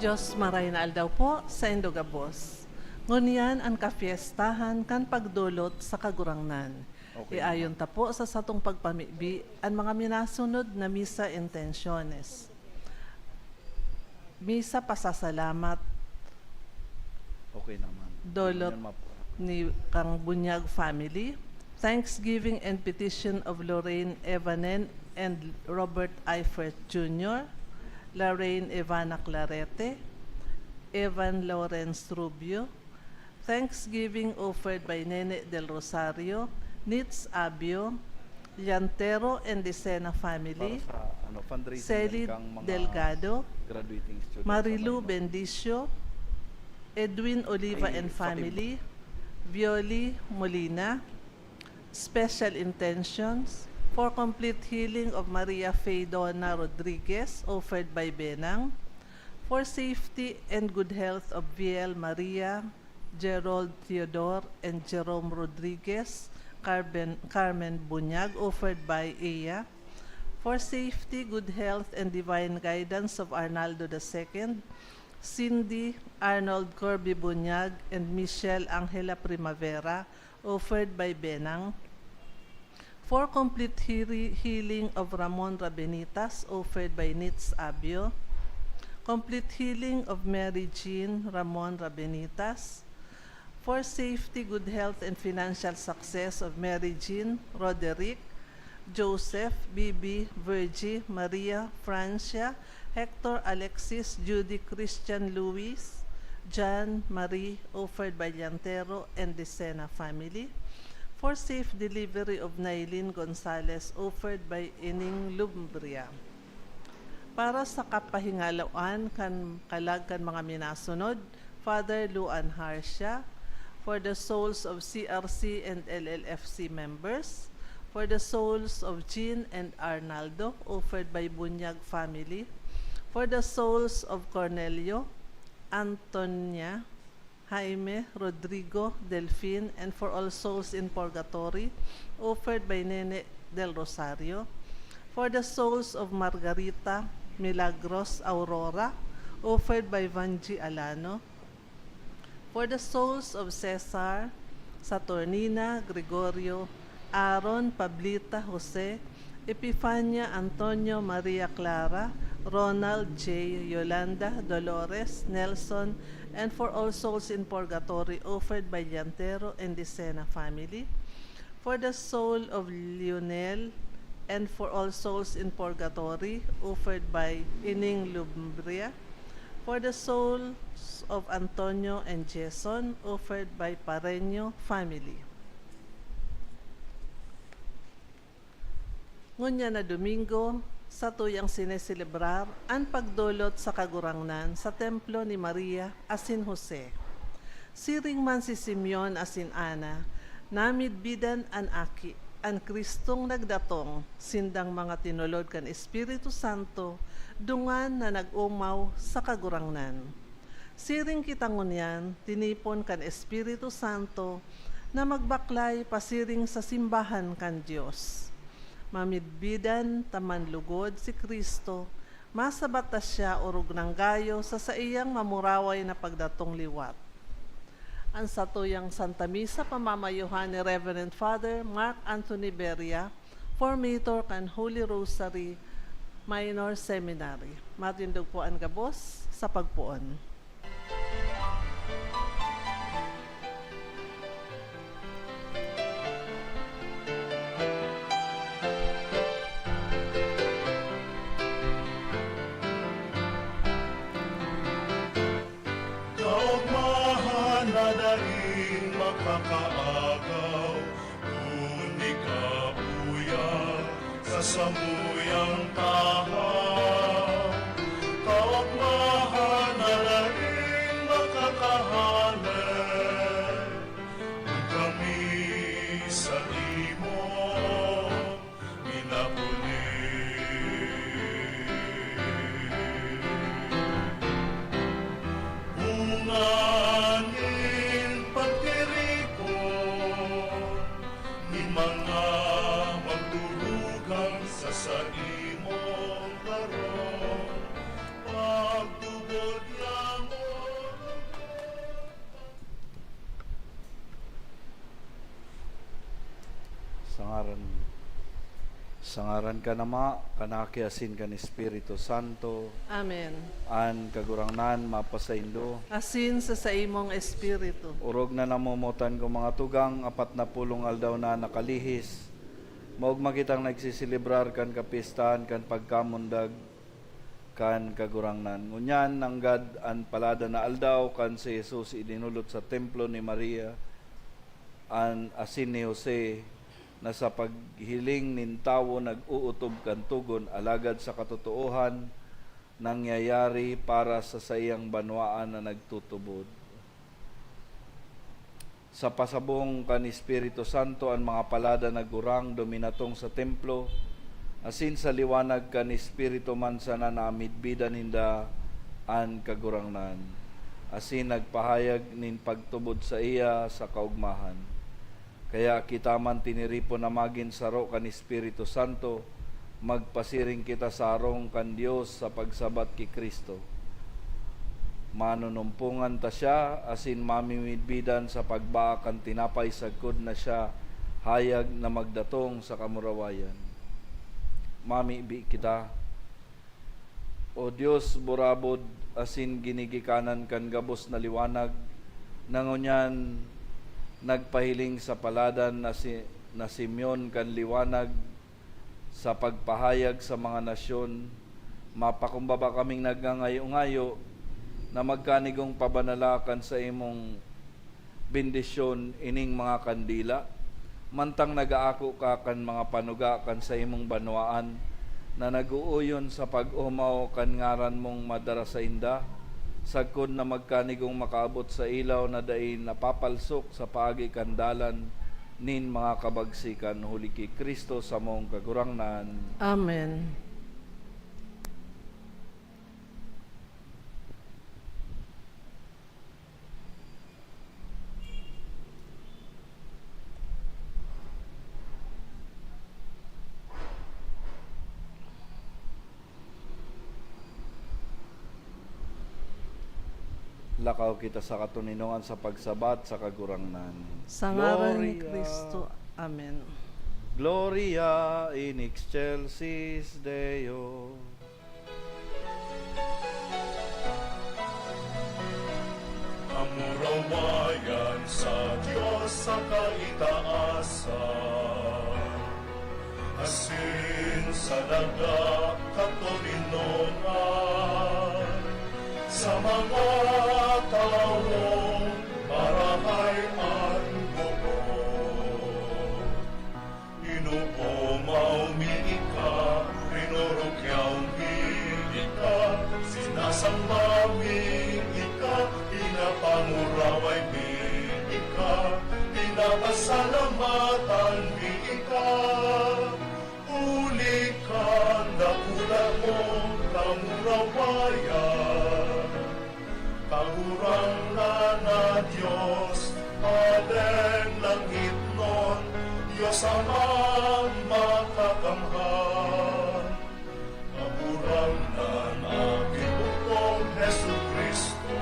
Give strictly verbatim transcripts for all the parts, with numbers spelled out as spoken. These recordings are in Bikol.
Dios, maray na aldaw po saindo gabos. Ngunyan an kafiestahan kan pagdolot sa Kagurangnan. Okay Iayon naman. Ta po sa satong pagpamibi an mga minasunod na misa intenciones. Misa pasasalamat. Okay naman. Dolot Hindi naman mapo- ni kang Bunyag family. Thanksgiving and petition of Lorraine Evanen and Robert Eifert Junior, Lorraine Evana Clarete, Evan Lawrence Rubio. Thanksgiving offered by Nene Del Rosario, Nitz Abio, Llantero and Decena family, Para sa, ano, fundraising Celi ng kang mga Delgado, graduating students sa Marilu Maynoob. Bendicio, Edwin Oliva Ay, and sa family, Violi Molina. Special intentions for complete healing of Maria Faye Donna Rodriguez, offered by Benang. For safety and good health of Viel Maria, Gerald Theodore, and Jerome Rodriguez, Carben, Carmen Bunyag, offered by Iya. For safety, good health, and divine guidance of Arnaldo the second, Cindy, Arnold Corby Bunyag, and Michelle Angela Primavera, offered by Benang. For complete heali-, healing of Ramon Rabenitas, offered by Nitz Abio. Complete healing of Mary Jean Ramon Rabenitas. For safety, good health, and financial success of Mary Jean, Roderick, Joseph, Bibi, Virgie, Maria, Francia, Hector, Alexis, Judy, Christian, Luis, John, Marie, offered by Llantero and Decena family. For safe delivery of Nailin Gonzalez, offered by Ining Lumbria. Para sa kapahingaloan kan kalag kan mga minasunod, Father Luan Harcia, for the souls of C R C and L L F C members, for the souls of Jean and Arnaldo, offered by Bunyag family, for the souls of Cornelio, Antonia, Jaime, Rodrigo, Delfin, and for all souls in purgatory, offered by Nene Del Rosario, for the souls of Margarita, Milagros, Aurora, offered by Vangie Alano, for the souls of Cesar, Saturnina, Gregorio, Aaron, Pablita, Jose, Epifania, Antonio, Maria Clara, Ronald, Jay, Yolanda, Dolores, Nelson, and for all souls in purgatory, offered by Llantero and Decena family, for the soul of Lionel, and for all souls in purgatory, offered by Ining Lumbria, for the souls of Antonio and Jason, offered by Pareño family. Ngunyan na Domingo, satuyang sineselebrar an pagdolot sa Kagurangnan sa templo ni Maria asin Jose. Siring man si Simeon asin Ana, namidbidan an Aki, an Cristong nagdatong, sindang mga tinulod kan Espiritu Santo, dungan na nag-omaw sa Kagurangnan. Siring kita ngunyan, tinipon kan Espiritu Santo na magbaklay pasiring sa simbahan kan Dios. Mamidbidan ta man lugod si Cristo, masabat ta siya orog nang gayo sa saiyang mamuraway na pagdatong liwat. An satuyang Santa Misa pamamayohan ni Reverend Father Mark Anthony Beria, formator kan Holy Rosary Minor Seminary. Matindog po an gabos sa pagpoon. Kaogmahan na daing makakaagaw, kun ikaw uya sa samuyang tahaw. Kaogmahan na daing makakahale, kun kami sa imo minapuli. Bunga nin pagtiripon nin mga magturugang sa saimong Sa ngaran, sa ngaran kan Ama, kan Aki, asin kan Espiritu Santo. Amen. An Kagurangnan mapasaindo. Asin sa saimong espiritu. Orog na namomotan ko, mga tugang, apat na pulong aldaw na nakalihis. Maogma kitang nagsiselebrar kan kapistahan kan pagkamundag kan Kagurangnan. Ngunyan, nanggad an palada na aldaw kan si Jesus idinulot sa templo ni Maria, an asin ni Jose, na sa paghiling nin tawo nag-ootob kan togon, alagad sa katotoohan, nangyayari para sa saiyang banwaan na nagtutubod. Sa pasabong kan Espiritu Santo, an mga palada na gurang duminatong sa templo, asin sa liwanag kan Espiritu man sana namidbidan ninda an Kagurangnan, asin nagpahayag nin pagtubod saiya sa kaogmahan. Kaya kita man tiniripon na magin saro kan Espiritu Santo, magpasiring kita sa harong kan Dios sa pagsabat ki Cristo. Manunumpongan ta siya asin mamimidbidan sa pagbaa kan tinapay sagkod na siya hayag na magdatong sa kamurawayan. Mamibi kita. O Dios, burabod asin ginigikanan kan gabos na liwanag, na ngunyan nagpahiling sa paladan na si, na Simeon kan liwanag sa pagpahayag sa mga nasyon, mapakumbaba kaming nagngangayo-ngayo na magkanigong pabanala kan saimong bendisyon ining mga kandila, mantang nag-aako ka kan mga panuga kan saimong banwaan na nag-uuyon sa pag-omaw kan ngaran mong madara sainda, sagkod na magkanigong makaabot sa ilaw na dai napapalsok sa paagi kan dalan nin mga kabagsikan, huli ki Cristo samong Kagurangnan. Amen. Lakaw kita sa katoninongan sa pagsabat sa Kagurangnan. Sa ngaran ni Gloria. Cristo. Amen. Gloria in excelsis Deo. Kamurawayan sa Dios sa kaitaasan, asin sa daga katoninongan, sa mga tawong marahay an boot. Inoomaw mi ika, rinorokyaw mi ika, sinasamba mi ika, pinapanguraway mi ika, pinapasalamatan mi ika, huli kan dakula mong kamurawayan. Kagurangnan na Dios, Hadeng langitnon, Dios Amang makakamhan. Kagurangnan na Ginoo Jesu-Cristo,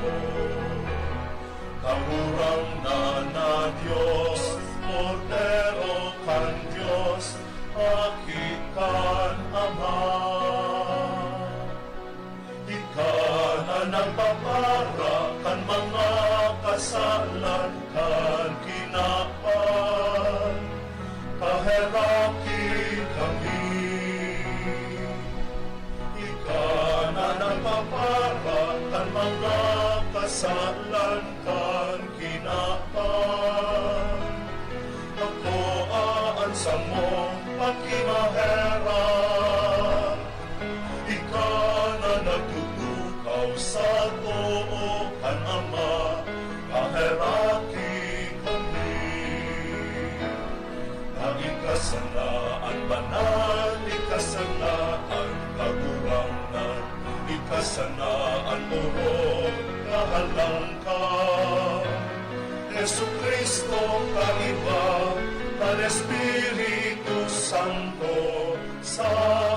Kagurangnan na Dios, Kordero kan Dios, Aki kan Ama. Ika na nagpapara kan mga kasalan kan kinaban, paheraki kami. Ika na nagpapara kan mga kasalan kan kinaban, akoa an samong pakimaherak. Ika na nagtutukaw sa too kan Ama, paheraki kami. Na ika sana an banal, ika sana an kagurangnan, ika sana an orog na halangkaw. Jesu-Cristo, kaiba kan Espiritu Santo, sa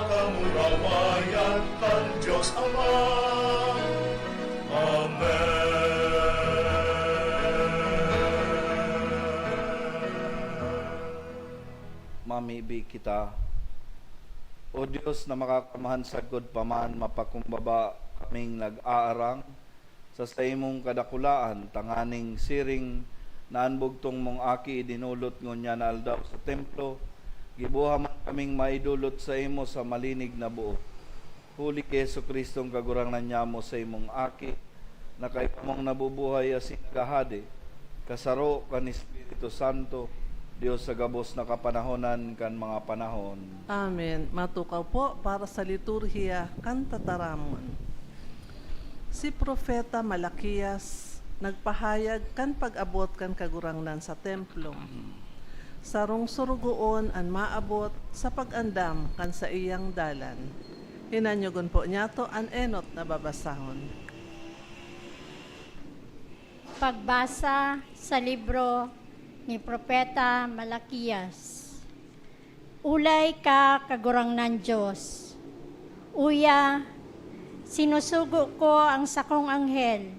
kamurawayan kan Dios Ama. Amen. Mamibi kita. O Dios na makakamhan, sagkod pa man mapakumbaba kaming nag-aarang sa saimong kadakulaan, tanganing siring na an bugtong mong Aki idinolot ngunyan na aldaw sa templo, giboha man kaming maidolot saimo sa malinig na buot. Huli ki Jesu-Cristo an Kagurangnan nyamo, saimong Aki, na kaiba mong nabubuhay asin naghahade, kasaro kan Espiritu Santo, Dios sa gabos na kapanahonan kan mga panahon. Amen. Matukaw po para sa liturhiya kan tataramon. Si Propeta Malaquias nagpahayag kan pag-abot kan Kagurangnan sa templo. Sarong sorogoon an maabot sa pag-andam kan saiyang dalan. Hinanyogon po niyato an enot na babasahon. Pagbasa sa libro ni Propeta Malaquias. Ulay ka, Kagurangnan Dios. Uya, sinusugo ko ang sakong anghel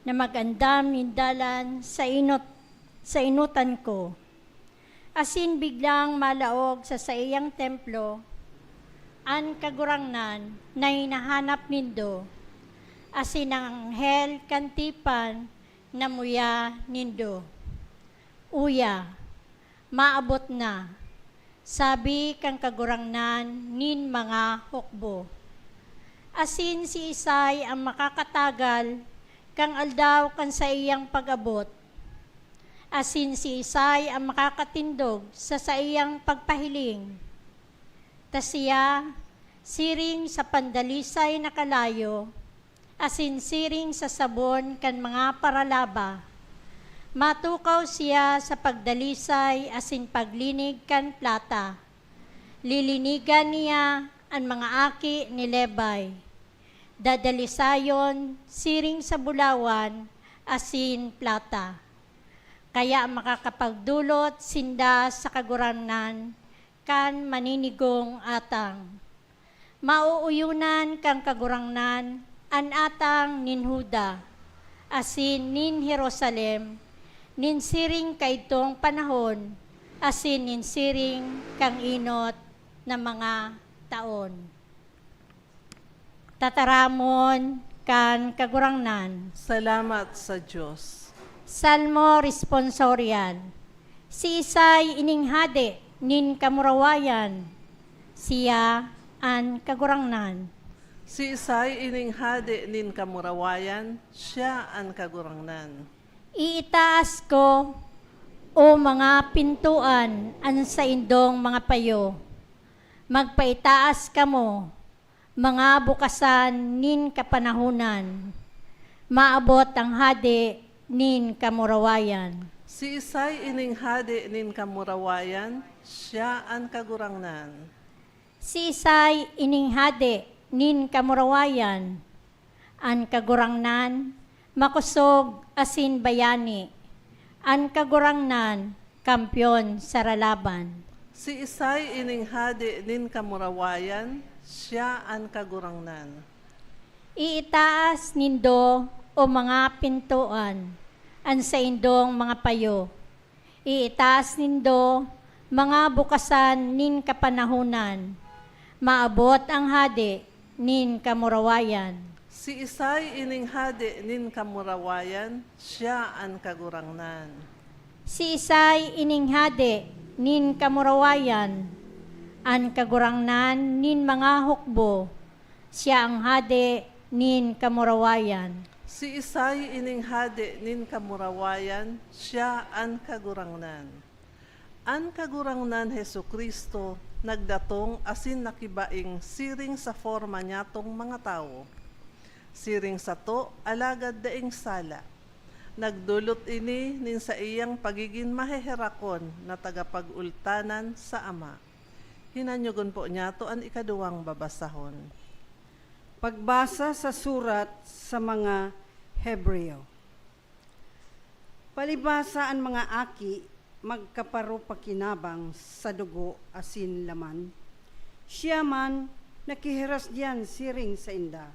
na mag-andam nin dalan sa enot, sa enotan ko. Asin biglang malaog sa saiyang templo an Kagurangnan na hinahanap nindo, asin an anghel kan tipan na muya nindo. Uya, maabot na, sabi kan Kagurangnan nin mga hukbo. Asin siisay an makakatagal kan aldaw kan saiyang pag-abot? Asin siisay an makakatindog sa saiyang pagpahiling? Ta siya, siring sa pandalisay na kalayo, asin siring sa sabon kan mga paralaba, matukaw siya sa pagdalisay asin paglinig kan plata. Lilinigan niya an mga aki ni Levi. Dadalisayon siring sa bulawan asin plata. Kaya makakapagdolot sinda sa Kagurangnan kan maninigong atang. Maooyonan kan Kagurangnan an atang nin Juda asin nin Jerusalem nin siring kaidtong panahon asin nin siring kan enot na mga taon. Tataramon kan Kagurangnan. Salamat sa Dios. Salmo Responsorial. Siisay ining hade nin kamurawayan? Siya an Kagurangnan. Siisay ining hade nin kamurawayan? Siya an Kagurangnan. Iitaas ko, o mga pintoan, an saindong mga payo. Magpaitaas kamo, mga bukasan nin kapanahonan, maabot ang hade nin kamurawayan. Siisay ining hade nin kamurawayan? Siya an Kagurangnan. Siisay ining hade nin kamurawayan? An Kagurangnan, makosog asin bayani. An Kagurangnan, kampeon sa ralaban. Siisay ining hade nin kamurawayan? Siya an Kagurangnan. Iitaas nindo, o mga pintoan, an saindong mga payo. Iitaas nindo, mga bukasan nin kapanahonan. Maabot ang hade nin kamurawayan. Siisay ining hade nin kamurawayan? Siya an Kagurangnan. Siisay ining hade nin kamurawayan? An Kagurangnan nin mga hukbo, siya an hade nin kamurawayan. Siisay ining hade nin kamurawayan? Siya an Kagurangnan. An Kagurangnan Jesu-Cristo nagdatong asin nakibaing siring sa forma nyatong mga tawo. Siring sato, alagad daing sala. Nagdolot ini nin saiyang pagigin maheherakon na tagapag-ultanan sa Ama. Hinanyogon po niyato an ikaduwang babasahon. Pagbasa sa surat sa mga Hebreo. Palibasa an mga aki magkaparopakinabang sa dugo asin laman, siya man nakihiras diyan siring sainda,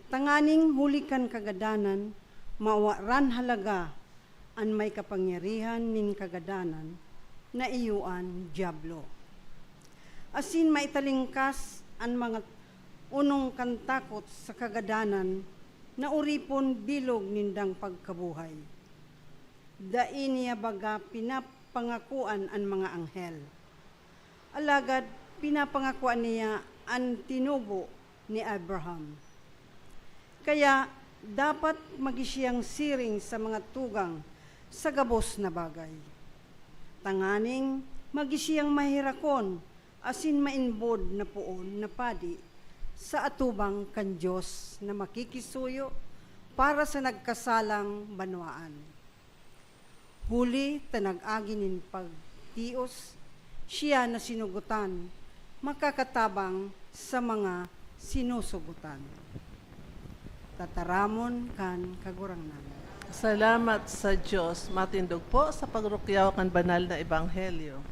tanganing huli kan kagadanan, mawaran halaga an may kapangyarihan nin kagadanan, na iyo an Diablo, asin maitalingkas an mga onong kan takot sa kagadanan na oripon bilog nindang pagkabuhay. Dai niya baga pinapangakoan an mga anghel, alagad pinapangakoan niya an tinubo ni Abraham. Kaya dapat magi siyang siring sa mga tugang sa gabos na bagay, tanganing magi siyang maherakon asin mainbod na poon na padi sa atubang kan Dios na makikisuyo para sa nagkasalang banwaan. Huli ta nag-agi nin pagtios siya na sinugotan, makakatabang sa mga sinusugotan. Tataramon kan Kagurangnan. Salamat sa Dios. Matindog po sa pagrukyaw kan banal na ebanghelyo.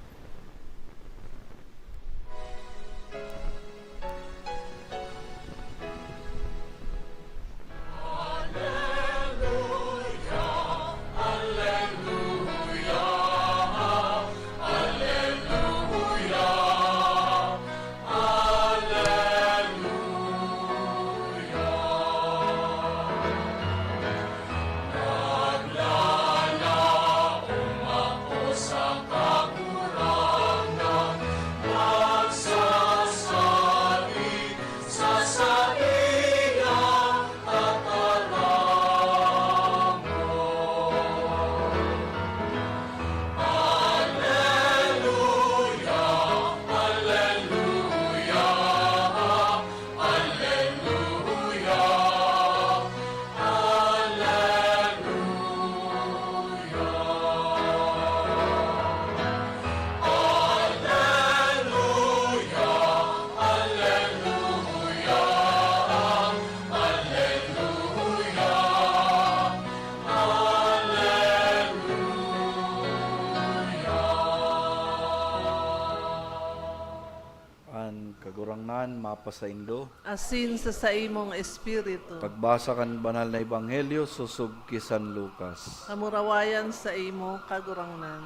An Kagurangnan mapasaindo. Asin sa saimong espiritu. Pagbasa kan Banal na Ebanghelyo sosog ki San Lucas. Kamurawayan saimo, Kagurangnan.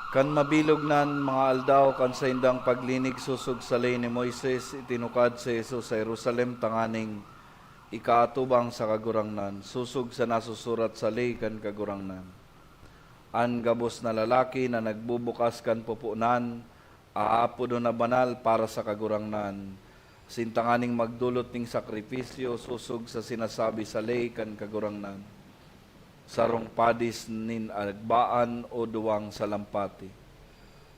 Kan mabilog na an mga aldaw kan saindang paglinig sosog sa ley ni Moises, itinukad si Jesus sa Jerusalem tanganing ikaatubang sa Kagurangnan, sosog sa nasusurat sa ley kan Kagurangnan. An gabos na lalaki na nagbubukas kan pupunan, aapodon na banal para sa Kagurangnan, asin tanganing magdolot nin sakripisyo sosog sa sinasabi sa ley kan Kagurangnan, sarong padis nin agbaan o duwang salampati.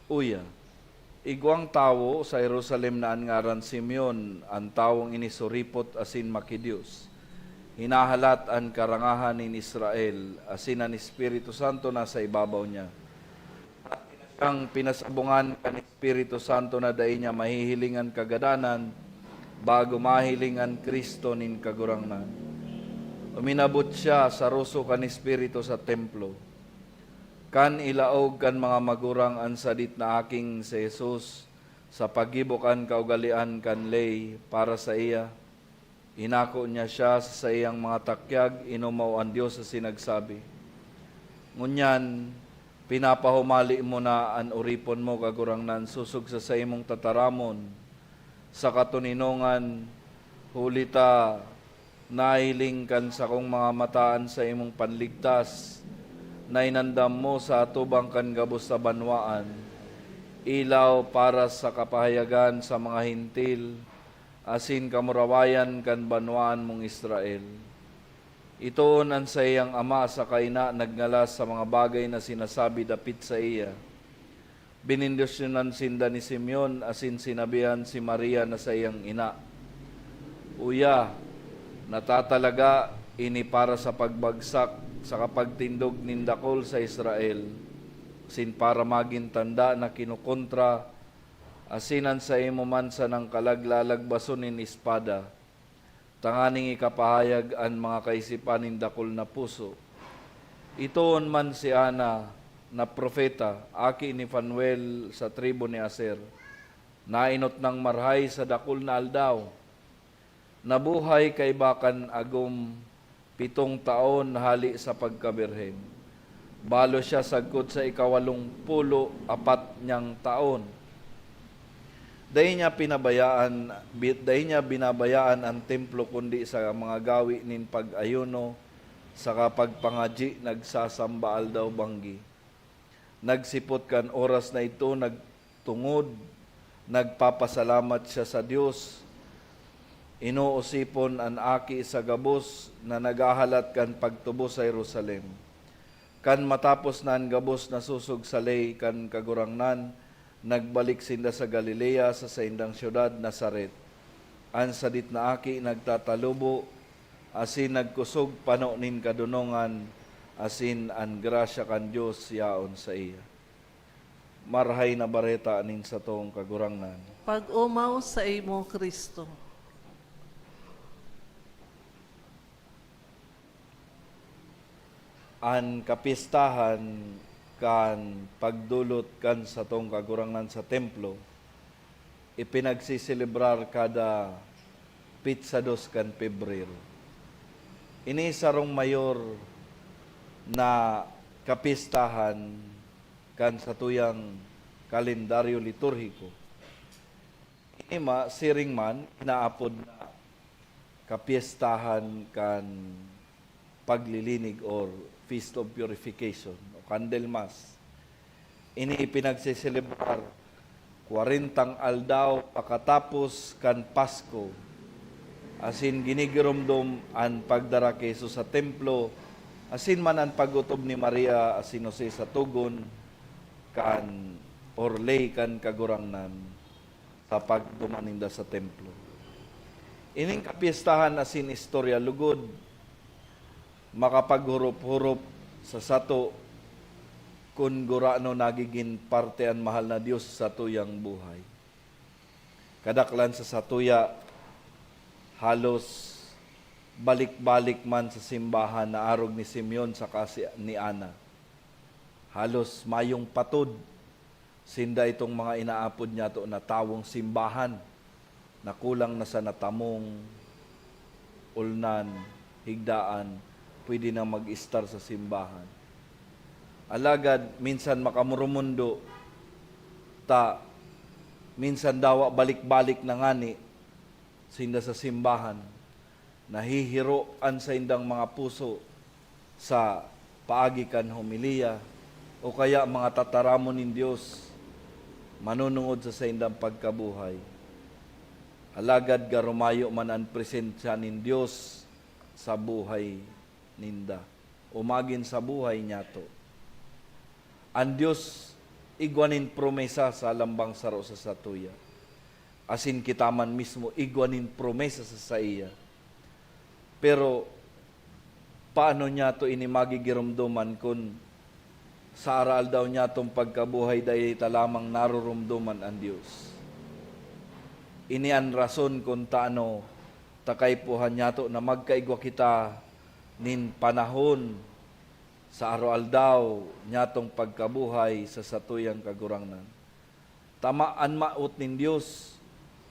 Uya, igwang tawo sa Jerusalem na an ngaran Simeon, an tawong ini suripot asin makidios. Hinahalat an karangahan nin Israel, asin an Espiritu Santo nasa ibabaw niya. Siyang pinasabongan kan Espiritu Santo na dai niya mahihiling an kagadanan bago mahiling an Cristo nin Kagurangnan. Uminabot siya sa roso kan Espiritu sa templo. Kan ilaog kan mga magurang an sadit na aking si Jesus sa paggibo kan kaugalean kan ley para saiya, inako niya siya sa saiyang mga takyag, inumaw an Dios asin nagsabi, "Ngunyan, pinapahumali mo na an oripon mo, Kagurangnan, sosog sa saimong tataramon, sa katoninongan, huli ta nahiling kan sakong mga mata an saimong panligtas, na inandam mo sa atubang kan gabos sa banwaan, ilaw para sa kapahayagan sa mga Hentil, asin kamurawayan kan banwaan mong Israel." Itoon an saiyang ama saka ina nagngalas sa mga bagay na sinasabi dapit saiya. Benendisyonan sinda ni Simeon asin sinabihan si Maria na saiyang ina. Uya, natatalaga ini para sa pagbagsak saka pagtindog nin dakul sa Israel, asin para magin tanda na kinokontra asin an saimo man sanang kalag lalagbason nin espada, tanganing ikapahayag an mga kaisipan nin dakul na puso. Itoon man si Ana na propeta, aki ni Fanuel sa tribu ni Aser, naenot nang marhay sa dakul na aldaw. Nabuhay kaiba kan agom pitong taon hale sa pagkabirhen. Balo siya sagkod sa ikawalong pulo apat niyang taon. Dai niya pinabayaan, bi-, dai niya binabayaan an templo kundi sa mga gawi nin pag-ayuno saka pagpangadyi nagsasamba aldaw-banggi. Nagsipot kan oras na idto, nagtungod, nagpapasalamat siya sa Dios. Inoosipon an aki sa gabos na naghahalat kan pagtubos sa Jerusalem. Kan matapos na an gabos na sosog sa ley kan Kagurangnan, nagbalik sinda sa Galilea, sa saindang syudad, Nazaret. An sadit na aki nagtatalubo, asin nagkosog pano nin kadonongan, asin an grasya kan Dios yaon saiya. Marahay na Bareta nin satong Kagurangnan. Pag-omaw saimo, Cristo. An kapistahan kan pagdolot kan satong Kagurangnan sa templo ipinagseselebrar kada petsa dos kan Pebrero. Ini sarong mayor na kapistahan kan satuyang kalendaryo liturhiko. Ini ma-, siring man inaapod na kapyestahan kan paglilinig or Feast of Purification o Candlemas. Ini ipinagseselebrar kwarentang aldaw pakatapos kan Pasko, asin ginigiromdom an pagdara ki Jesus sa templo, asin man an pag-otob ni Maria asin Jose sa togon kan orley kan Kagurangnan sa pagduman ninda sa templo. Ining kapyestahan asin istorya lugod makapaghurop-hurop sa sato kun gurano nagigin parte an mahal na Dios sa satuyang buhay. Kadaklan sa satuya, halos balik-balik man sa simbahan na arog ni Simeon saka si, ni Ana. Halos mayong patod sinda itong mga inaapod niyato na tawong simbahan, na kulang na sa natamong, ulnan, higdaan, pwede na mag-estar sa simbahan. Alagad minsan makamurumundo ta, minsan dawa balik-balik na ngani sinda sa simbahan. Nahihiro an saindang mga puso sa paagi kan homilya o kaya mga tataramon nin Dios manunungod sa saindang pagkabuhay. Alagad garo mayo man an presensya nin Dios sa buhay ninda o magin sa buhay niyato. An Dios igwa nin promesa sa lambang saro sa satuya, asin kita man mismo igwa nin promesa sa saiya. Pero paano niyato ini magigiromdoman kun sa araaldaw niyatong pagkabuhay dai ta lamang naroromdoman an Dios? Ini an rason kun ta ano ta kaipuhan niyato na magkaigwa kita nin panahon sa aroaldaw niyatong pagkabuhay sa satuyang Kagurangnan. Tama, an mawot nin Dios,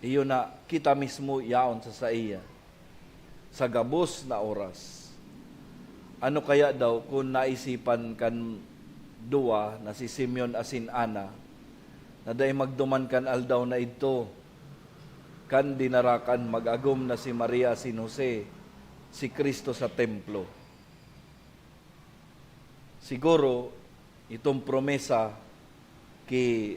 iyo na kita mismo yaon sa saiya, sa gabos na oras. Ano kaya daw kun naisipan kan duwa na si Simeon asin Ana na dai magduman kan aldaw na idto, kan dinara kan mag-agom na si Maria asin Jose si Cristo sa templo? Siguro, itong promesa ki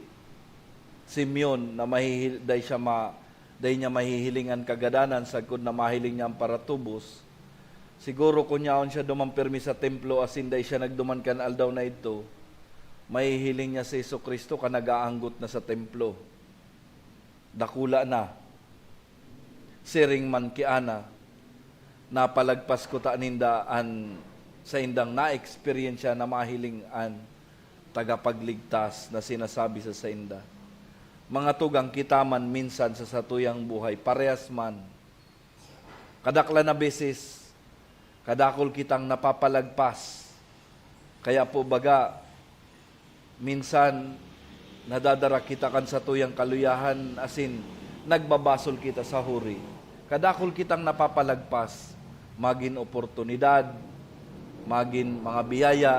Simeon na mahihil-, dai siya ma-, dai niya mahihiling an kagadanan sagkod na mahiling niya an paratubos. Siguro, kun yaon siya duman pirmi sa templo asin dai siya nagduman kan aldaw na idto, mahihiling niya si Jesu-Cristo kan nag-aanggot na sa templo. Dakula na. Siring man ki Ana, napalagpas kuta ninda an saindang naeksperyensya na mahiling an tagapagligtas na sinasabi sa sainda. Mga tugang, kita man minsan sa satuyang buhay, parehas man. Kadaklan na beses, kadakul kitang napapalagpas. Kaya po baga, minsan, nadadara kita kan satuyang kaluyahan, asin nagbabasol kita sa huri. Kadakul kitang napapalagpas, magin oportunidad, magin mga biyaya,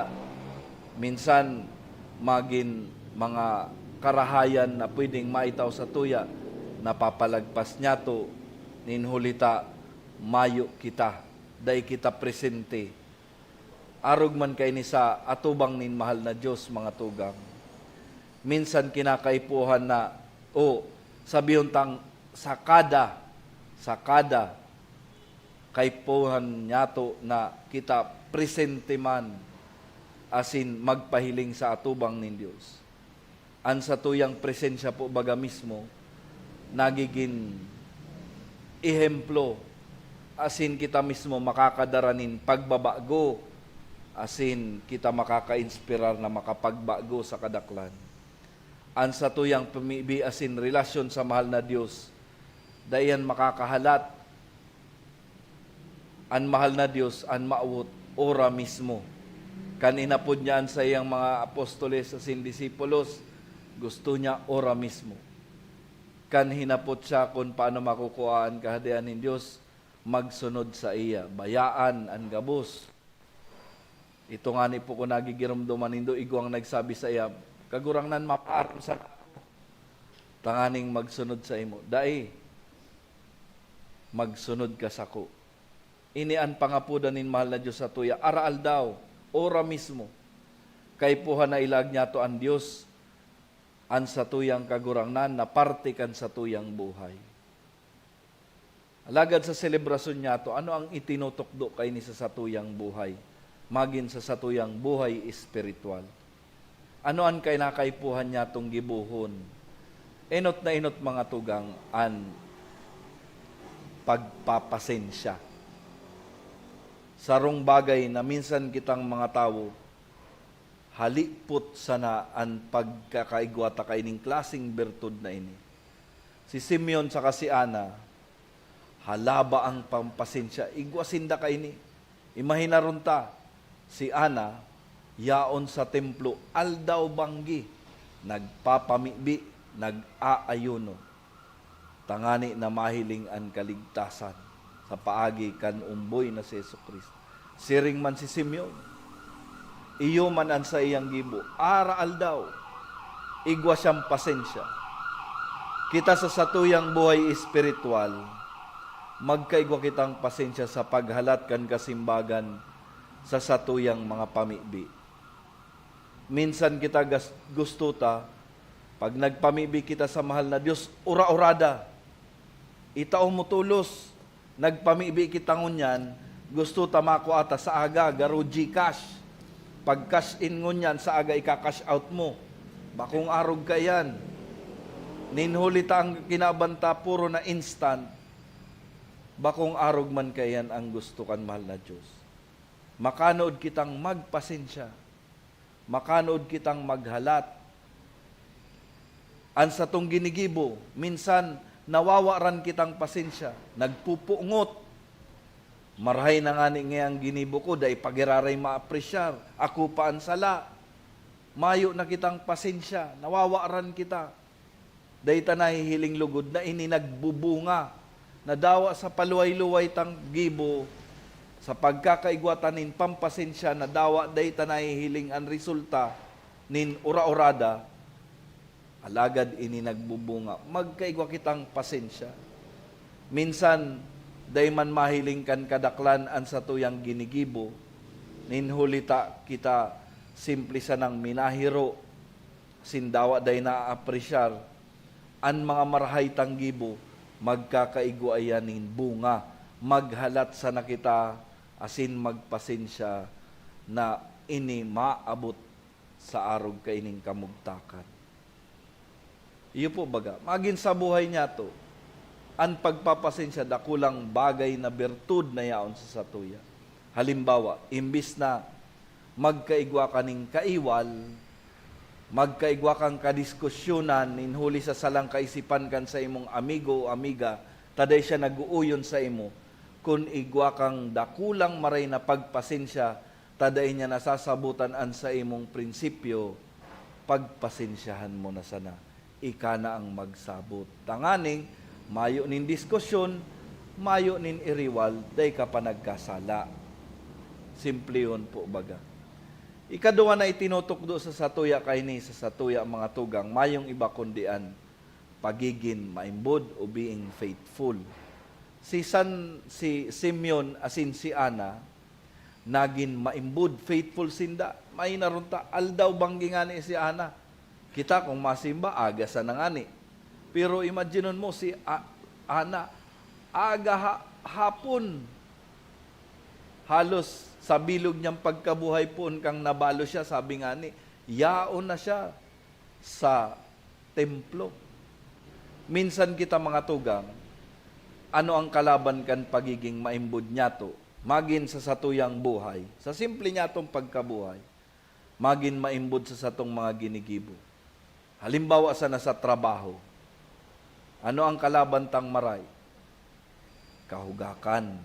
Minsan, magin mga karahayan na pwedeng maitao sa tuya, napapalagpas niyato, nin huli ta, mayo kita, dai kita presente. Arog man kaini sa atubang nin mahal na Dios, mga tugang. Minsan kinakaipuhan na, o sabihon tang sakada, sakada, kaipuhan niyato na kita presente man asin magpahiling sa atubang nin Dios. An satuyang presensya po baga mismo nagigin ehemplo, asin kita mismo makakadara nin pagbabago, asin kita makakainspirar na makapagbago sa kadaklan. An satuyang pamibi asin relasyon sa mahal na Dios, dai yan makakahalat. An mahal na Dios an mawot ora mismo. Kan inapod niya an saiyang mga apostoles asin disipulos, gusto niya ora mismo. Kan hinapot siya kun paano makukua an Kahadean nin Dios, magsunod saiya, bayaan an gabos. Ito ngani po kun nagigiromdoman nindo, igwang nagsabi saiya, "Kagurangnan, mapaaram sana ako." Tanganing magsunod saimo. Dai, magsunod ka sako. Ini an pangapodan nin mahal na Dios satuya, araaldaw, ora mismo. Kaipuhan na ilaag niyato an Dios, an satuyang Kagurangnan na parte kan satuyang buhay. Alagad sa selebrasyon niyato, ano ang itinutukdo kaini sa satuyang buhay, magin sa satuyang buhay espiritual? Ano an kinakaipuhan niyatong gibohon? Enot na enot, mga tugang, an pagpapasensya. Sarong bagay na minsan kitang mga tawo, halipot sana an pagkakaigwa ta kaining klaseng bertud na ini. Si Simeon saka si Ana, halaba ang pampasensya. Igwa sinda kaini. Imahinaron ta, si Ana, yaon sa templo aldaw-banggi, nagpapamibi, nag-aayuno, tangani na mahiling an kaligtasan sa paagi kan omboy na si Jesu-Cristo. Siring man si Simeon, iyo man an saiyang gibo, araaldaw, igwa siyang pasensya. Kita sa satuyang buhay espiritual, magkaigwa kitang pasensya sa paghalat kan kasimbagan sa satuyang mga pamibi. Minsan kita gas-, gusto ta, pag nagpamibi kita sa mahal na Dios, ura-urada. Itao mo tolos, nagpamibi kita ngunyan, gusto ta makua ta sa aga, garo GCash. Pag cash in ngunyan, sa aga ika-cash out mo. Bakong arog kaiyan. Nin huli ta ang kinaban ta, puro na instant. Bakong arog man kaiyan ang gusto kan mahal na Dios. Makanood kitang magpasensya. Makanood kitang maghalat. An satong ginigibo, minsan nawawaran kitang pasensya, nagpupungot. Marahay na ngani ngayang ginibo ko, dai pa giraray maapresyar. Ako pa an sala. Mayo na kitang pasensya, nawawaran kita. Dai ta nahihiling lugod na ini nagbubunga. Nadawa sa paluway-luway tang gibo, sa pagkakaigwa ta nin pampasensya, nadawa dai ta nahihiling an resulta nin ura-urada, alagad ini nagbubunga. Magkaigwa kitang pasensya. Minsan, dai man mahiling kan kadaklan an satuyang ginigibo, nin huli ta kita simple sanang minahiro, sindawa dai naaapresyar an mga marahay tang gibo, magkakaigwa iyan nin bunga. Maghalat sana kita asin magpasensya na ini maabot sa arog kaining kamugtakan. Iyo po baga, magin sa buhay niyato, an pagpapasensya dakulang bagay na bertud na yaon sa satuya. Halimbawa, imbis na magkaigwa ka nin kaiwal, magkaigwa kang kadiskusyonan nin huli sa salang kaisipan kan saimong amigo o amiga, ta dai siya nag-uuyon saimo, kun igwa kang dakulang maray na pagpasensya, ta dai niya nasasabotan an saimong prinsipyo, pagpasensyahan mo na sana. Ika na ang magsabot. Tanganing mayo nin diskusyon, mayo nin iriwal, dai ka pa nagkasala. Simplehon po baga. Ikaduwa na itinutukdo sa satuya kaini sa satuya, mga tugang, mayong iba kundi an pagigin maimbod o being faithful. Si San, si Simeon asin si Ana, nagin maimbod, faithful sinda. May narunta, aldaw banggi ngani si Ana. Kita kung masimba, aga sana ngani. Pero imaginon mo si A-, Ana, aga ha-, hapon. Halos sa bilog niyang pagkabuhay poon kang nabalo siya, sabi ngani, yaon na siya sa templo. Minsan kita, mga tugang, ano ang kalaban kan pagiging maimbod niyato, magin sa satuyang buhay, sa simple niyatong pagkabuhay, magin maimbod sa satong mga ginigibo? Halimbawa sana sa trabaho. Ano ang kalaban tang maray? Kahugakan.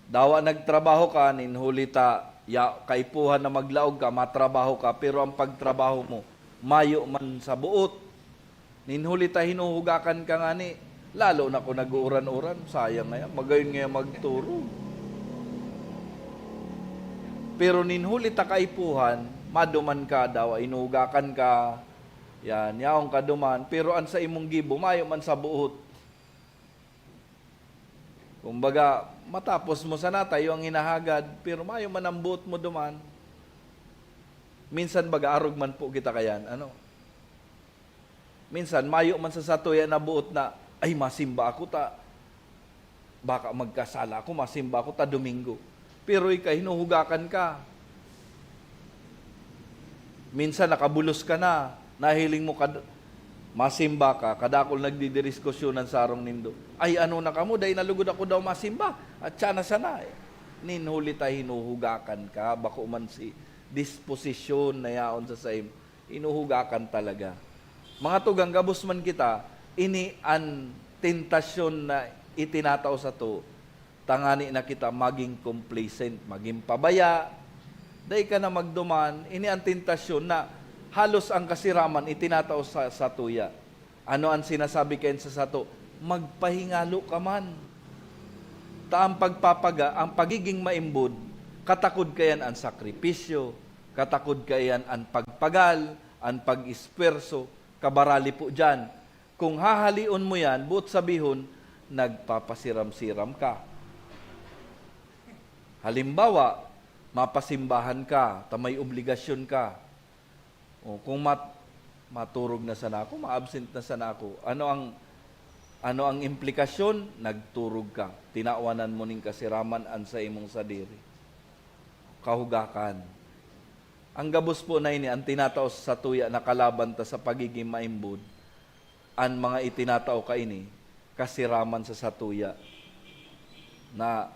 Dawa nagtrabaho ka, nin huli ta, ya, kaipuhan na maglaog ka, matrabaho ka, pero ang pagtrabaho mo, mayo man sa buot. Nin huli ta hinuhugakan ka ngani, lalo na kung nag-uuran-uran, sayang ngaya, magayon ngaya magturog. Pero nin huli ta kaipuhan, maduman ka daw, hinuhugakan ka, yan, yaon ka duman, pero an sa imong gibo, mayo man sa buot. Kumbaga, matapos mo sana, tayo ang hinahagad, pero mayo man ang buot mo duman. Minsan baga, arog man po kita kayan, ano? Minsan, mayo man sa satuya na buot na, "Ay, masimba ako ta, baka magkasala ako, masimba ako ta Domingo." Pero ika, hinuhugakan ka. Minsan, nakabulos ka na, nahiling mo kad-, masimba ka, kadakul nagdidiriskusyonan sa harong nindo. "Ay, ano na kamo, dai na lugod ako daw masimba, at siya na sana eh." Nin huli ta hinuhugakan ka, bako man si disposisyon na yaon sa saimo. Hinuhugakan talaga. Mga tugang, gabos man kita, ini an tentasyon na itinatao sato, tangani na kita maging complacent, maging pabaya. Dai ka na magduman, ini an tentasyon na halos ang kasiraman itinatao sa satuya. Ano an sinasabi kayan sa sato? Magpahingalo ka man. Ta ang pagpapaga, ang pagiging maimbod, katakod kayan an sakripisyo, katakod kaiyan an pagpagal, an pag-espuwerso, kabarali po diyan. Kung hahalion mo yan, boot sabihon, nagpapasiram-siram ka. Halimbawa, mapasimbahan ka, ta may obligasyon ka. O, kung mat-, maturog na sana ako, ma-absent na sana ako, ano ang, ano ang implikasyon? Nagturog ka. Tinawanan mo nin kasiraman an saimong sadiri. Kahugakan. Ang gabos po na ini, ang tinatao sa satuya na kalaban ta sa pagiging maimbod, an mga itinatao kaini, kasiraman sa satuya, na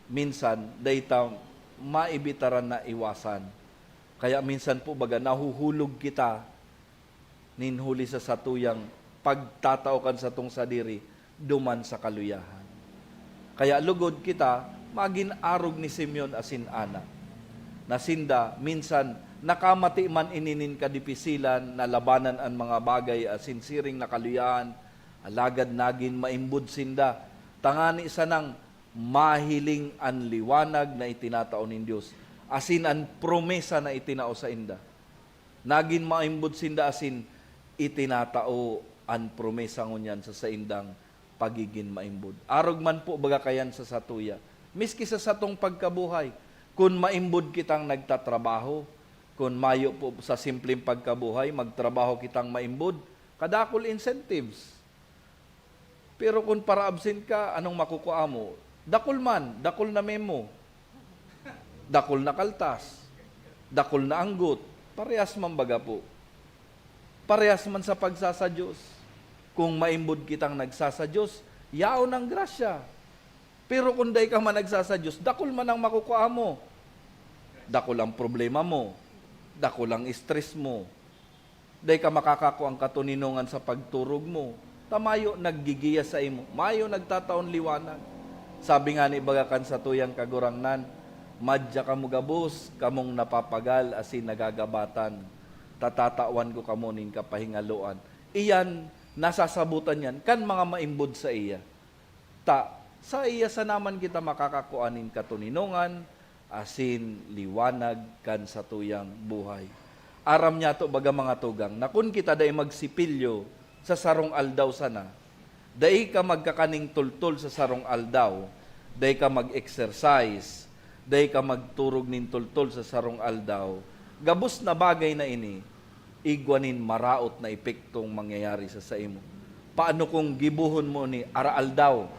minsan, dai ta maibitaran na iwasan. Kaya minsan po, baga, nahuhulog kita nin huli sa satuyang pagtatao kan satong sadiri duman sa kaluyahan. Kaya lugod kita magin arog ni Simeon asin Ana, na sinda minsan nakamati man ini nin kadipisilan na labanan an mga bagay asin siring na kaluyahan, alagad nagin maimbod sinda, tangani sanang mahiling an liwanag na itinatao nin Dios asin an promesa na itinao sainda. Nagin maimbod sinda asin itinatao an promesa ngunyan sa saindang pagigin maimbod. Arog man po baga kayan sa satuya. Miski sa satong pagkabuhay, kun maimbod kitang nagtatrabaho, kun mayo po sa simpleng pagkabuhay, magtrabaho kitang maimbod, kadakul incentives. Pero kun para-absent ka, anong makukua mo? Dakul man, dakul na memo, dakul na kaltas, dakul na anggot, parehas man baga po. Parehas man sa pagsasadyos. Kung maimbod kitang nagsasadyos, yaon ang grasya. Pero kun dai ka man nagsasadyos, dakul man ang makukua mo. Dakul ang problema mo. Dakul ang stress mo. Dai ka makakakuang katoninongan sa pagturog mo, ta mayo naggigiya saimo, mayo nagtataon liwanag. Sabi ngani baga kan satuyang Kagurangnan, "Madya kamo gabos, kamong napapagal asin nagagabatan, ta tatawan ko kamo nin kapahingaloan." Iyan, nasasabotan yan kan mga maimbod saiya. Ta, saiya sana man kita makakakua nin katoninongan, asin liwanag kan satuyang buhay. Aram niyato, baga, mga tugang, na kun kita dai magsipilyo sa sarong aldaw sana, dai ka magkakaning tultol sa sarong aldaw, dai ka mag-exercise, dai ka magturog nin tultol sa sarong aldaw, gabos na bagay na ini, igwa nin maraot na epektong mangyayari sa saimo. Paano kung gibohon mo ni araaldaw?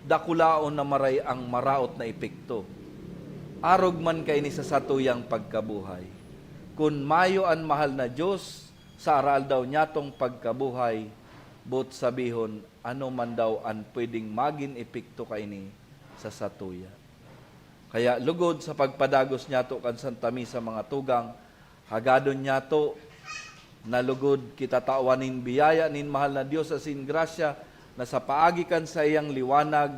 Dakulaon na maray ang maraot na epekto. Arog man kaini sa satuyang pagkabuhay. Kun mayo an mahal na Dios sa araaldaw niyatong pagkabuhay, boot sabihon, ano man daw an pwedeng magin epekto kaini sa satuya? Kaya lugod sa pagpadagos niyato kan Santa Misa, mga tugang, hagadon niyato na lugod kita tawan nin biyaya nin mahal na Dios asin grasya na sa paagi kan saiyang liwanag,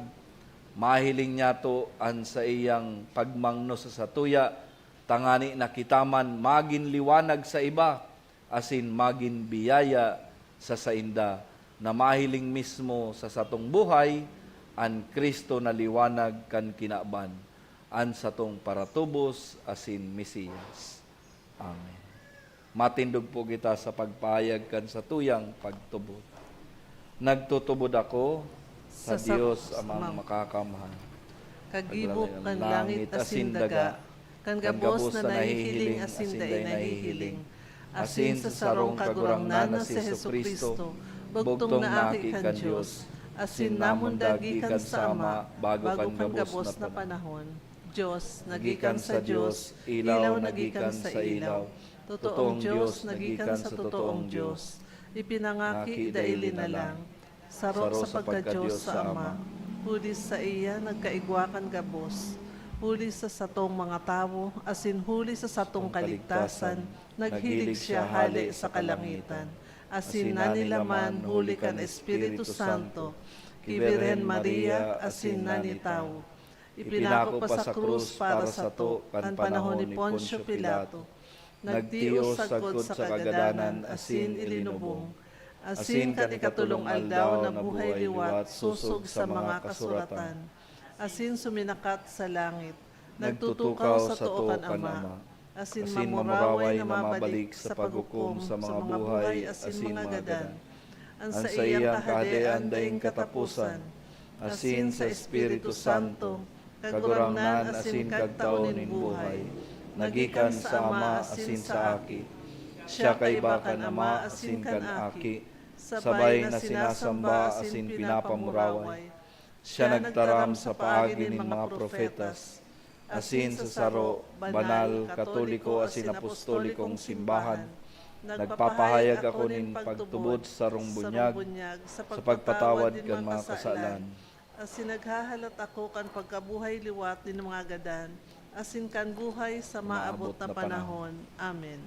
mahiling niyato an saiyang pagmangno sa satuya, tangani na kita man magin liwanag sa iba asin magin biyaya sa sainda, na mahiling mismo sa satong buhay an Cristo na liwanag kan kinaban, an satong paratubos asin Mesiyas. Amen. Matindog po kita sa pagpahayag kan satuyang pagtubod. Nagtutubod ako sa Sa sa Dios Amang Amang Makakamhan, Kagibo kan langit asin daga, kan gabos na nahihiling asin dai nahihiling, asin sa sarong Kagurangnan na si Jesu-Cristo, bugtong na Aki kan Dios, asin namundag gikan sa Ama bago kan gabos na panahon. Dios, na gikan sa Dios, ilaw na gikan sa ilaw, totoong Dios, na gikan sa totoong Dios, ipinangaki dai linalang, saro sa pagka-Dios sa Ama, huli saiya nagkaigwa kan gabos, huli sa satong mga tawo, asin huli sa satong kaligtasan, naghilig siya hale sa kalangitan, asin nanilaman huli kan Espiritu Santo, ki Birhen Maria, asin nanitawo. Ipinako pa sa krus para sato kan panahon ni Poncio Pilato. Nagtios sagkod sa kagadanan asin ilinubong. Asin kan ikatolong aldaw nabuhay liwat sosog sa mga kasuratan. Asin suminakat sa langit. Nagtutukaw sa too kan Ama. Asin mamuraway na mabalik sa paghukom sa mga buhay asin mga gadan. An saiyang Kahadean daing kataposan, asin sa Espiritu Santo, Kagurangnan asin Kagtao nin buhay, na gikan sa Ama asin sa Aki. Siya kaiba kan Ama asin kan Aki, sabay na sinasamba asin pinapamuraway. Siya nagtaram sa paagi nin mga profetas, asin sa saro, banal, katoliko asin apostolikong simbahan. Nagpapahayag ako nin pagtubod sa sarong bunyag sa pagpatawad kan mga kasalan. Asin naghahalat ako kan pagkabuhay liwat nin mga gadan, asin kan buhay sa maabot na panahon. Amen.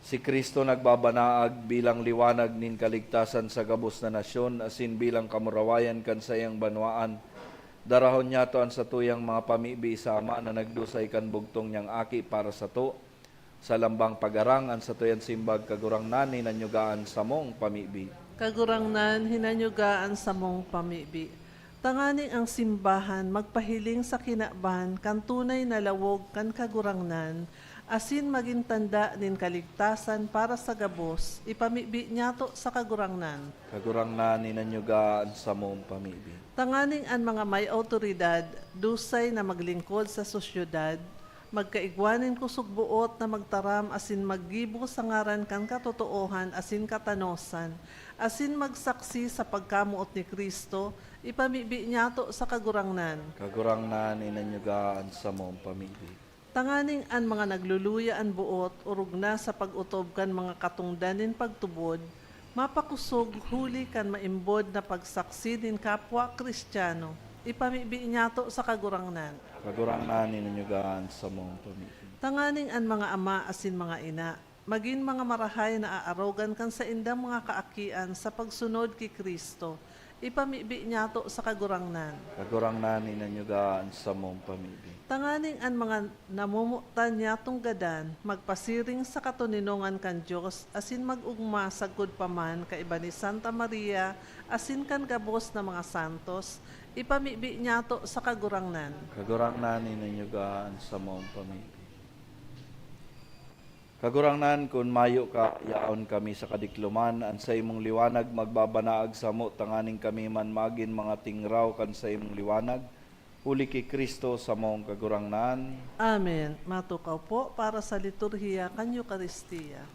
Si Cristo nagbabanaag bilang liwanag nin kaligtasan sa gabos na nasyon asin bilang kamurawayan kan saiyang banwaan. Darahon niyato an satuyang mga pamibi sa Ama na nagdusay kan bugtong niyang Aki para sato. Sa lambang pagharang, an satuyang simbag, Kagurangnan, hinanyuga an samong pamibi. Kagurangnan, hinanyuga an samong pamibi. Tanganing ang simbahan magpahiling sa kinaban kan tunay na lawog kan Kagurangnan, asin magin tanda nin kaligtasan para sa gabos, ipamibi niyato sa Kagurangnan. Kagurangnan, hinanyuga an samong pamibi. Tanganing an mga may awtoridad, dusay na maglingkod sa sosyedad, magkaigwa nin kusog boot na magtaram asin maggibo sa ngaran kan katotoohan asin katanosan, asin magsaksi sa pagkamoot ni Cristo, ipamibi niyato sa Kagurangnan. Kagurangnan, hinanyuga an samong pamibi. Tanganing an mga nagluluya an boot orog na sa pag-otob kan mga katongdan nin pagtubod, mapakosog huli kan maimbod na pagsaksi nin kapwa Cristiano, ipamibi niyato sa Kagurangnan. Kagurangnan, hinanyuga an samong pamibi. Tanganing an mga ama asin mga ina, magin mga marahay na aarogan kan saindang mga kaakian sa pagsunod ki Cristo, Ipamibi niyato sa Kagurangnan. Kagurangnan, hinanyuga an samong pamibi. Tanganing an mga namomotan niyatong gadan magpasiring sa katoninongan kan Dios asin mag-ogma sagkod pa man kaiba ni Santa Maria asin kan gabos na mga santos, ipamibi niyato sa Kagurangnan. Kagurangnan, hinanyuga an samong pamibi. Kagurangnan, kun mayo ka, yaon kami sa kadikloman. An saimong liwanag magbabanaag samo tanganing kami man magin mga tingraw kan saimong liwanag. Huli ki Cristo, samong Kagurangnan. Amen. Matukaw po para sa liturhiya kan Eukaristia.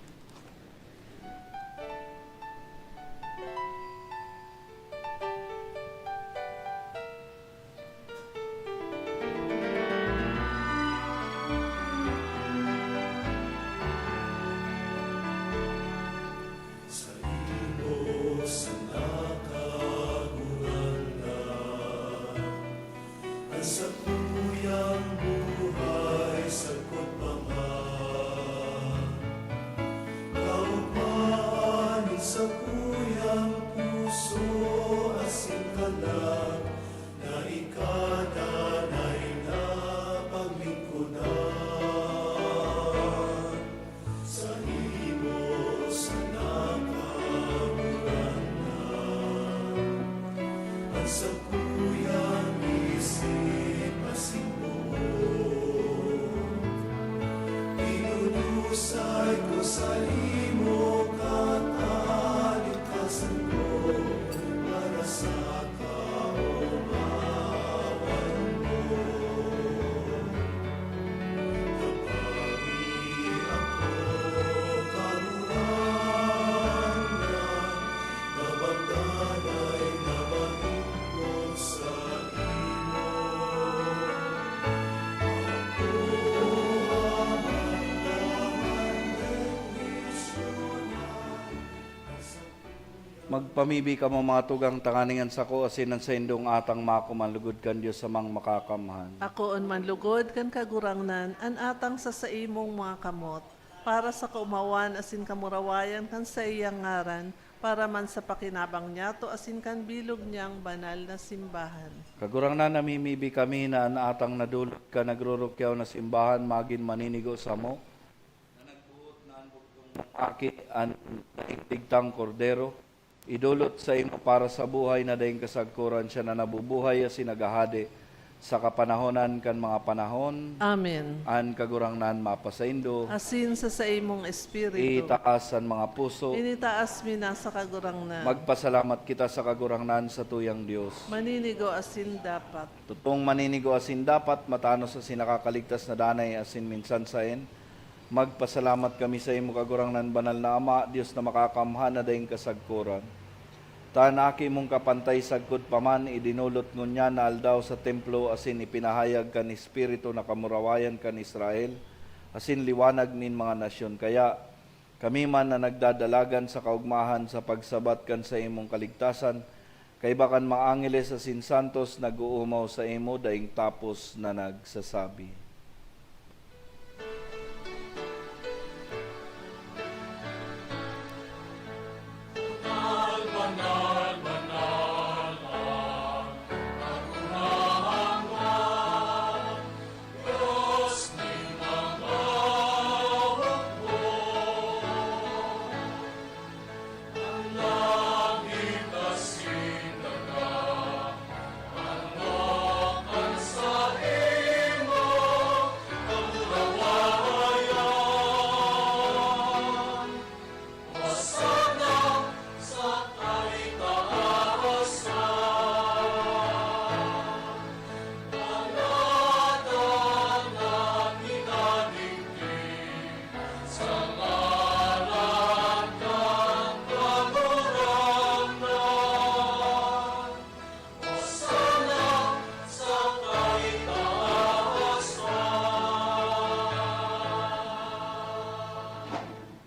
Saimo sana, Kagurangnan, an sakuyang buhay sagkod pa man. Kaogmahan nin sakuyang puso asin kalag na ika danay na paglingkodan. Saimo sana, Kagurangnan, an sakuyang isip asin boot. Idudusay ko saimo katalingkasan ko para sa kaomawan mo. Tabangi ako, Kagurangnan, na magdanay na malingkod saimo. Ako ang mga perwisyo na Magpamibi kamo, mga tugang, tanganing an sako asin an saindong atang mako manlugod kan Dios Amang Makakamhan. Akoon manlugod kan Kagurangnan an atang sa saimong mga kamot, para sa kaomawan asin kamurawayan kan saiyang ngaran, para man sa pakinabang niyato asin kan bilog niyang banal na simbahan. Kagurangnan, namimibi kami na an atang nadolot kan nagrurukyaw na simbahan magin maninigo samo, na nagboot na an bugtong aki, an daing digtang Kordero, idolot saimo para sa buhay na daing kasagkoran, siya na nabubuhay asin naghahade sa kapanahonan kan mga panahon. Amen. An Kagurangnan mapasaindo. Asin sa saimong espiritu. Itaas an mga puso. Initaas mi na sa Kagurangnan. Magpasalamat kita sa Kagurangnan, satuyang Dios. Maninigo asin dapat. Totoong maninigo asin dapat, matanos asin nakakaligtas na danay asin minsan saen. Magpasalamat kami saimo, Kagurangnan, Banal na Ama, Dios na makakamhan na daing kasagkoran. Ta an Aki mong kapantay sagkod pa man, idinolot ngunyan na aldaw sa templo asin ipinahayag kan Espiritu na kamurawayan kan Israel asin liwanag nin mga nasyon. Kaya, kami man na nagdadalagan sa kaogmahan sa pagsabat kan saimong kaligtasan, kaiba kan mga angeles asin santos, nag-oomaw saimo daing tapos na nagsasabi,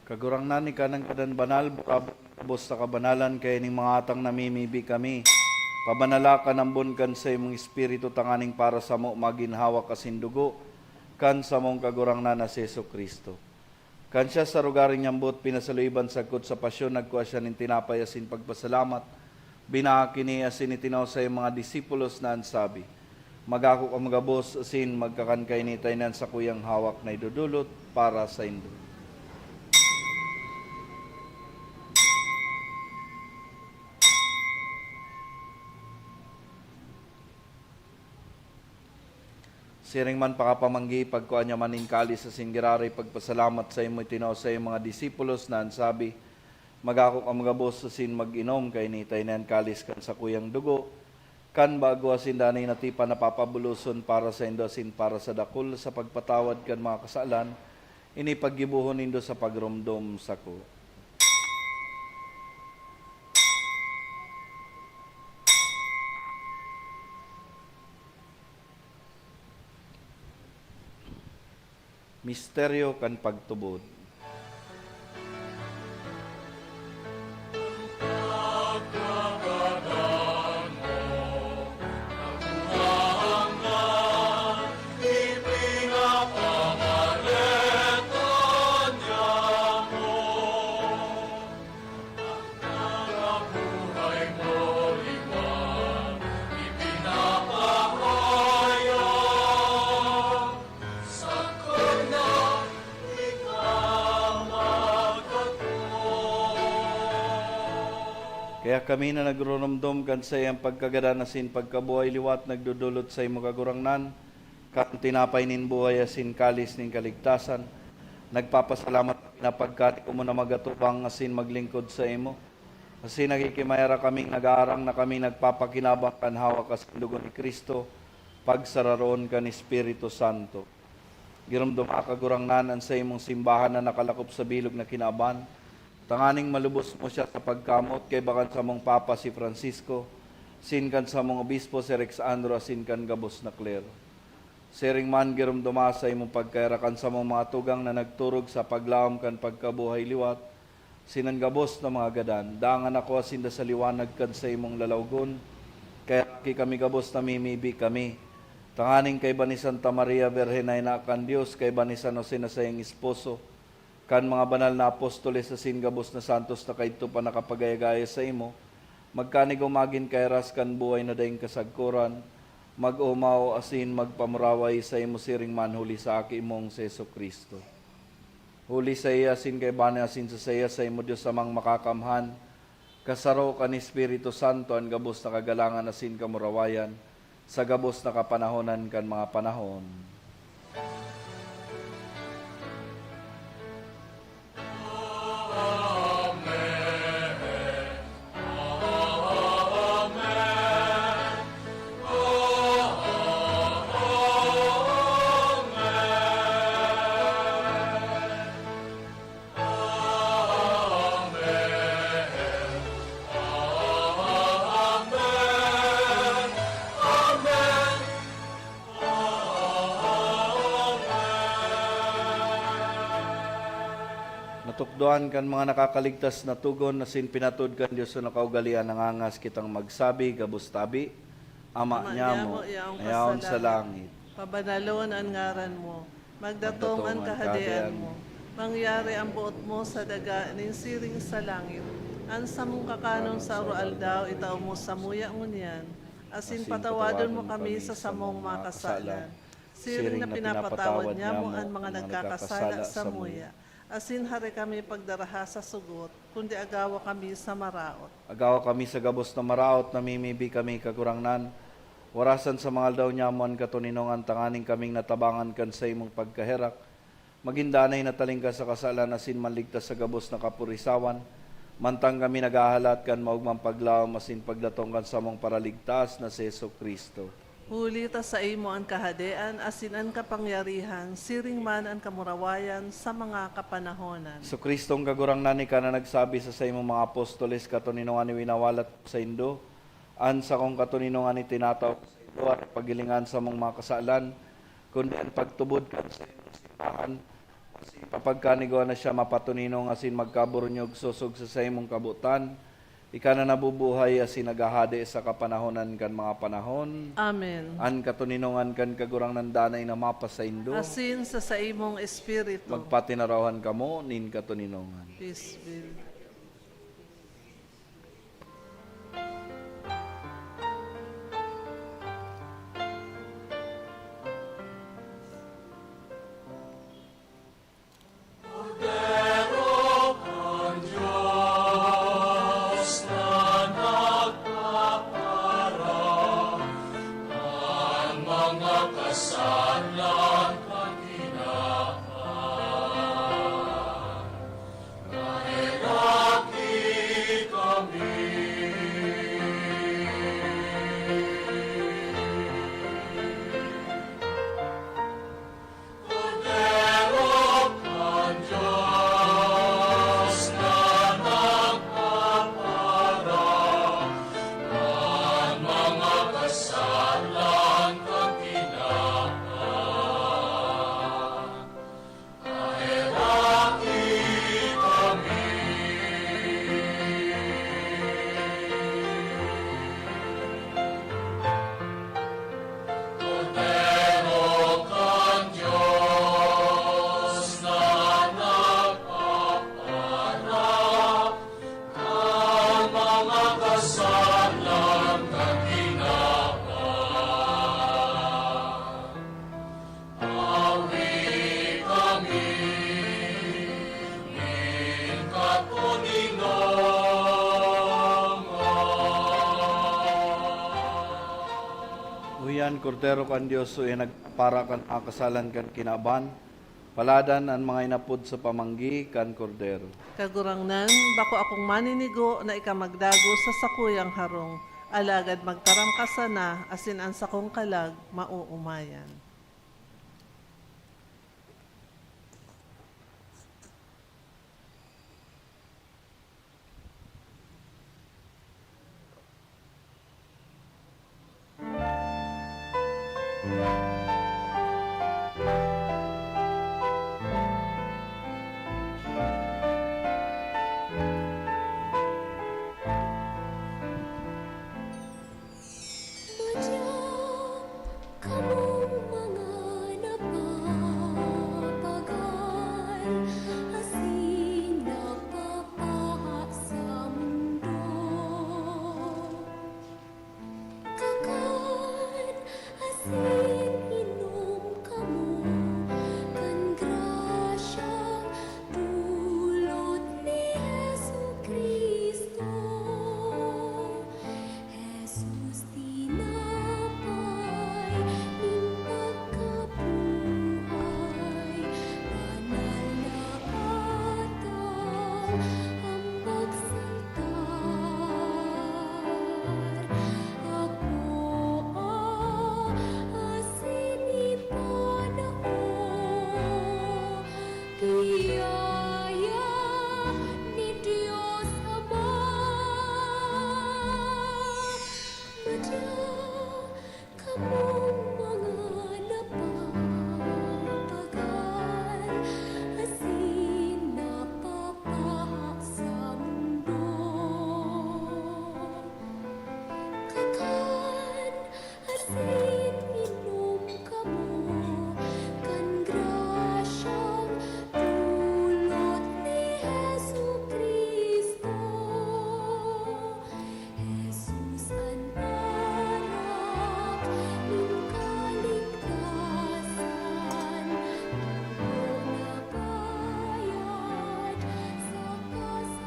Kagurangnan, ika nanggad an banal, bukabon sa kabanalan, kaya ning mga atang namimibi kami. Pabanala kan ambon kan saimong Espiritu, tanganing para samo magin hawak asin dugo kan samong Kagurangnan na si Jesu-Cristo. Kan siya sa Rogario niyang boot pinasaluiban sagkod sa pasyon, nagkua siya nin tinapay asin pagpasalamat, Binaak ini asin itinao sa iyang mga disipulos na an sabi, "Mag-ako kamo gabos asin magkakan kaini ta ini an sakuyang hawak na idodolot para saindo." Siring man pakapamanggi, pagkua niya man nin kalis asin giraray pagpasalamat saimo, itinao sa iyang mga disipulos na an sabi, "Mag-ako kamo gabos asin mag-inom kaini ta ini an kalis kan sakuyang dugo, kan bago asin danay na tipan na papabuloson para saindo asin para sa dakul sa pagpatawad kan mga kasalan. Ini paggibohon nindo sa pagromdom sako." Misteryo kan pagtubod. Kaya kami na nagruromdom kan saiyang pagkagadan asin pagkabuhay liwat nagdodolot saimo, Kagurangnan, kan tinapay nin buhay asin kalis nin kaligtasan, nagpapasalamat kami na pagkanigo mo na magatubang asin maglingkod saimo. Asin nakikimayara kaming nag-aarang na kami nagpapakinabang kan hawak asin dugo ni Cristo, pagsararoon kan Espiritu Santo. Giromdoma, Kagurangnan, an saimong simbahan na nakalakop sa bilog na kinaban, tanganing malubos mo siya sa pagkamot kaiba kan samong Papa si Francisco, asin kan samong Obispo si Alexandro, asin kan gabos na klero. Siring man, giromdoma sa imong pagkaherak an samong mga tugang na nagturog sa paglaom kan pagkabuhay liwat, asin an gabos na mga gadan. Dangan ako asin da sa liwanag kan saimong lalawgon, kaya aki kami gabos namimibi kami, tanganing kaiba ni Santa Maria, Birhen na ina kan Dios, kaiba ni San Jose na saiyang esposo, kan mga banal na apostoles asin gabos na santos na kaidto pa nakapagaya-gaya saimo, magkanigo magin kahiras kan buhay na daing kasagkoran, mag-omaw asin magpamuraway saimo siring man huli sa Aki mong si Jesu-Cristo. Huli saiya, asin kaiba niya, asin sa saiya, saimo Dios Amang Makakamhan, kasaro kan Espiritu Santo, an gabos na kagalangan asin kamurawayan, sa gabos na kapanahonan kan mga panahon. Natukdoan kan mga nakakaligtas na togon, asin pinatod kan Dios na kaugalean, nangangas kitang magsabi, gabos tabi, Ama Ama niamo, niamo, yaon ka yaon sa sa langit. Langit. Pabanalon an ngaran mo. Magdatong an Magdatong an kahadean kahadean mo. Mangyari an boot mo sa daga nin siring sa langit. An samong kakanon sa aroaldaw, itao mo samuya ngunyan. Asin Asin patawadon mo patawadon kami kami sa sa samong mga mga kasalan. Kasalan. Siring Siring na na pinapatawad pinapatawad niamo niamo an mga an mga nagkakasala nagkakasala samuya. samuya. Asin hare kami pagdaraha sa sugot, kundi agawa kami sa maraot. Agawa kami sa gabos na maraot, namimibi kami, Kagurangnan. Warasan sa mga aldaw niamo an katoninongan, tanganing kaming natabangan kan saimong pagkaherak, magin danay na talingkas sa kasalan asin manligtas sa gabos na kapurisawan, mantang kami naghahalat kan maogmang paglaom asin pagdatong kan samong Paraligtas na si Jesu-Cristo. Huli ta saimo an kahadean asin an kapangyarihan, siring man an kamurawayan sa mga kapanahonan. Jesu-Cristong Kagurangnan, ika na nagsabi sa saimong mga apostoles, "Katoninongan winawalat ko saindo, an sakong katoninongan itinatao ko saindo, an paghilingan sa mong mga kasalan, kundi an pagtubod kan saimong simbahan, asin papagkanigoan na siya mapatoninong asin magkaburunyog sosog sa saimong kabotan. Ika na nabubuhay asin naghahade sa kapanahonan kan mga panahon." Amen. An katoninongan kan Kagurangnan danay na mapasaindo. Asin sa saimong espiritu. Magpatinarawan kamo nin katoninongan. Peace be. Kordero kan Dios, uya nagpapara kan mga kasalan kan kinaban, paladan an mga inapod sa pamanggi kan Kordero. Kagurangnan, bako akong maninigo na ika magdagos sa sakuyang harong, alagad magtaram ka sana, asin an sakong kalag maoomayan. Madya kamong mga napapagal asin napapaha sa mundo. Kakan asin inom kamo kan grasyang dulot ni Jesu-Cristo. Jesus, tinapay nin pagkabuhay, banal na atang, ambak sa altar, akoa asin ipanao. Biyaya nin Dios Ama, madya kamong mga napapagal asin napapaha sa mundo. Kakan asin inom kamo kan grasyang dulot ni Jesu-Cristo. Jesus an arak nin kaligtasan, puno na bayad sa kasalanan.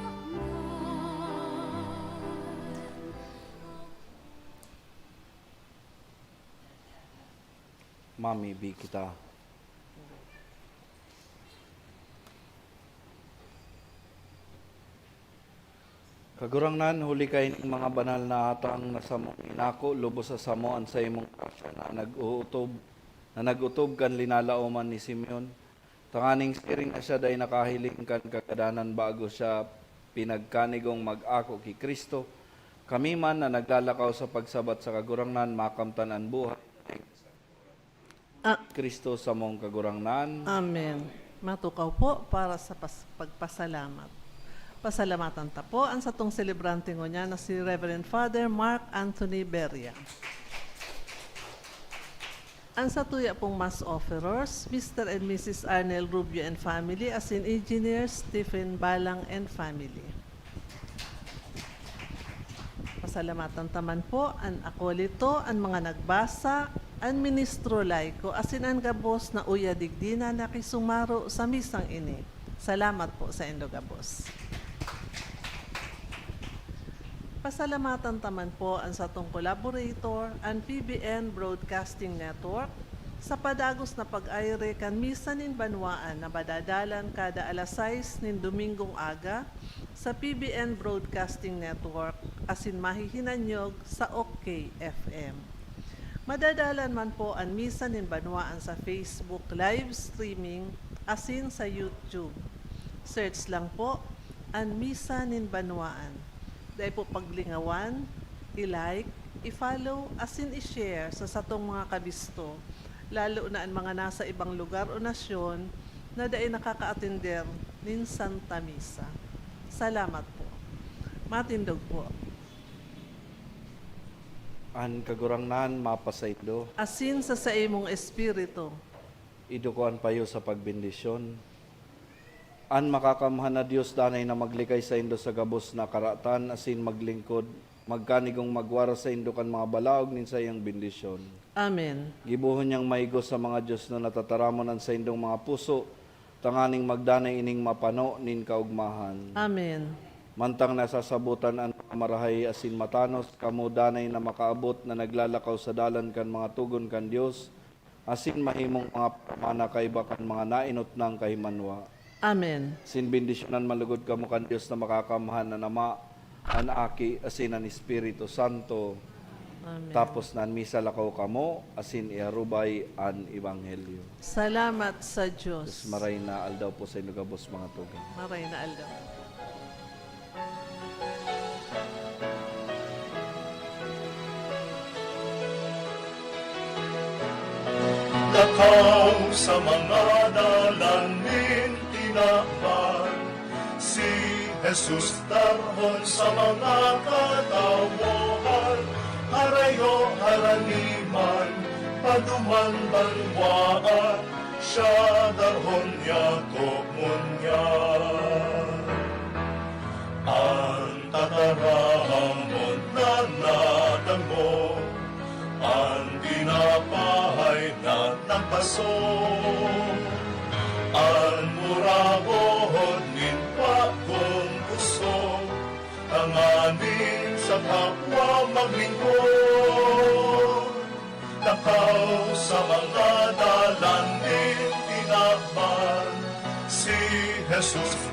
Mamibi kita. Kagurangnan, huli kaining mga banal na atang na samong inako, lubos sa samo an saimong grasya na nag-uutob, na nag-utob kan linalaoman ni Simeon. Tanganing siring na siya dai nakahiling kan kagadanan bago siya pinagkanigong mag-ako ki Cristo, kami man na naglalakaw sa pagsabat sa Kagurangnan makamtan an buhay. Ah. Cristo samong Kagurangnan. Amen. Matukaw po para sa pas-, pagpasalamat. Pasalamatan ta po an satong selebrante ngunyan na si Reverend Father Mark Anthony Beria. An satuya pong Mass offerers, Mister and Missus Arnel Rubio and family, asin Engineer Stephen Balang and family. Pasalamatan ta man po an akolito, an mga nagbasa, an ministro laiko, asin an gabos na uya digdi na nakisumaro sa misang ini. Salamat po saindo gabos. Pasalamatan ta man po an satong collaborator, an P B N Broadcasting Network, sa padagos na pag-aire kan Misa nin Banwaan na madadalan kada alas sais nin Domingong aga sa P B N Broadcasting Network asin mahihinanyog sa OK F M. Madadalan man po an Misa nin Banwaan sa Facebook live streaming asin sa YouTube. Search lang po, an Misa nin Banwaan. Dai po paglingawan, i-like, i-follow, asin i-share sa satong mga kabisto, lalo na an mga nasa ibang lugar o nasyon na dai nakakaatender nin Santa Misa. Salamat po. Matindog po. An Kagurangnan mapasaindo. Asin sa saimong espiritu. Iduko an payo sa pagbendisyon. An Makakamhan na Dios danay na maglikay saindo sa gabos na karatan asin maglingkod, magkanigong magwara saindo kan mga balaog nin saiyang bendisyon. Amen. Gibohon niyang maigos sa mga diosnon na tataramon an saindong mga puso, tanganing magdanay ining mapano nin kaogmahan. Amen. Mantang nasasabotan an mga marahay asin matanos, kamo danay na makaabot na naglalakaw sa dalan kan mga togon kan Dios, asin mahimong mga paramana kaiba kan mga naenot nang kahimanwa. Amen. Sin bendisyonan man lugod kamo kan Dios na Makakamhan, an Ama, an Aki, asin an Espiritu Santo. Amen. Tapos na an misa, lakaw kamo, asin iarubay an Ebanghelyo. Salamat sa Diyos. Diyos, maray na aldaw po sa inyo gabos, mga tugang. Maray na aldaw. Lakaw sa mga dalan nin tinaban, si Jesus darhon sa mga katawohan, harayo, haraniman, paduman, banwaan, siya darhon niya, togon niya. An tataramon na nadangog, an tinapay na nagbaso, an muragot nin bagong pusog, tanganing sa kapwa maglingkod. Lakaw sa mga dalan nin tinaban, si Jesus